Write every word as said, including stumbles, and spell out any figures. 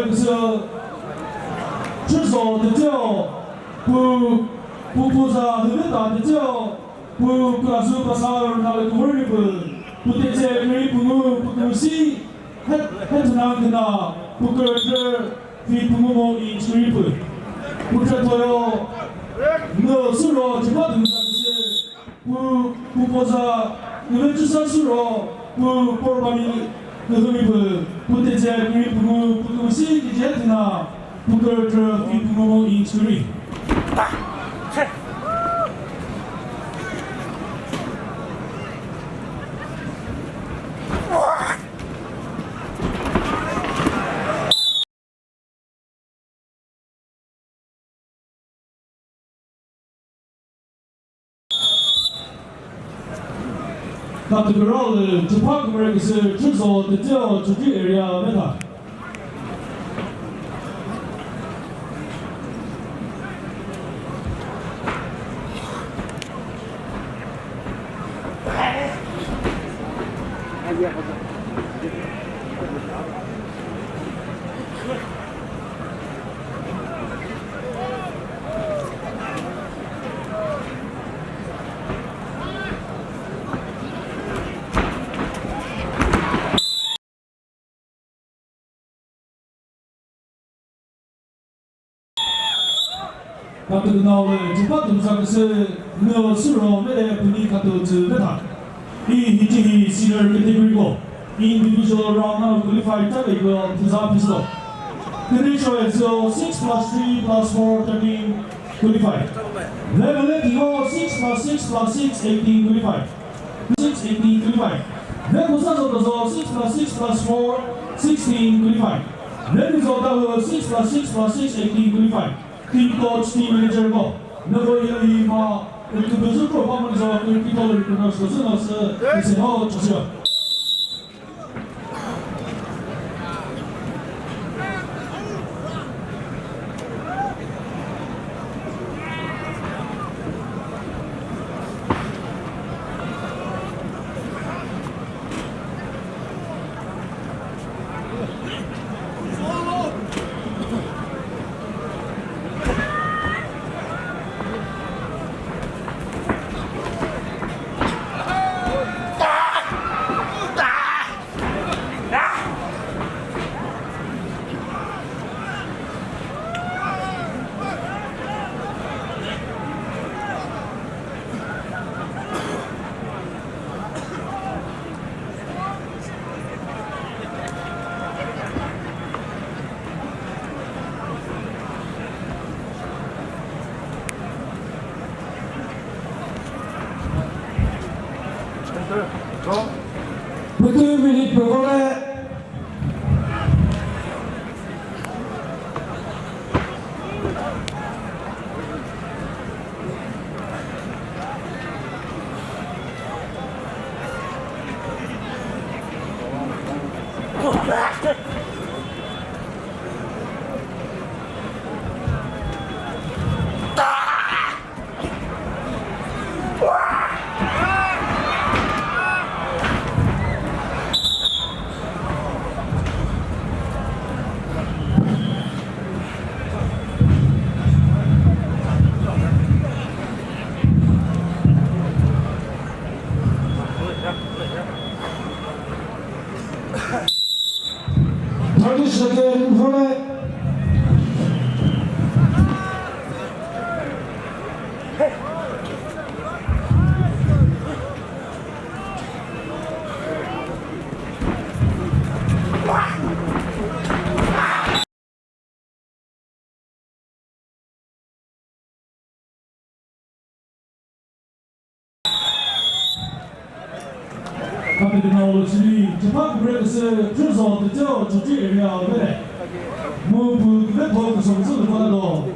Küsü, chüzo tütüo, pu, pu puza hüvita tütüo, pu kulasu pasa rüna le kuvuri pü, pu tetse kri pungu, pu kusi, het, het na kena, pu kürü kürü, fi pungu mo inch kri pü. Pu tse toyo, nü suro, chipa tümüza küsü, Pu, pu poza, pu ve chüsa suro, pu porbami, pu hümi pu, pu tetse, pu ri pu mu, pu küsi, ki je tina, pu kürü kürü, pu pu mu mu, inch kürü. Category lü chüpha kümüre küsü chüzo tütüo Chokri area meta. Katü nau lü chüpa tümüza küsü nü suro mele püni katü tsü meta. I hichi hi senior category ko individual round na qualify ta le ko püza püslo. Künü show so six plus three plus four, thirteen qualify. Level eight ko six plus six plus six, eighteen qualify. Six, eighteen qualify. Ve kusa zo zo six plus six plus four, sixteen qualify. Ve kusa zo ta six plus six plus six, eighteen qualify. Team coach, team manager ko. Nako yeli ma, kü buzu ko pa mo zo, kü ki to le kü na so so na se, se ho cho. Pütü minute püvole. Thirty second, vole. Kapitena Oluchiri, chüpa kükre küsü, chüzo tütüo, Chokri area alübele. Mu pü küvetho küsomsü lüpala do.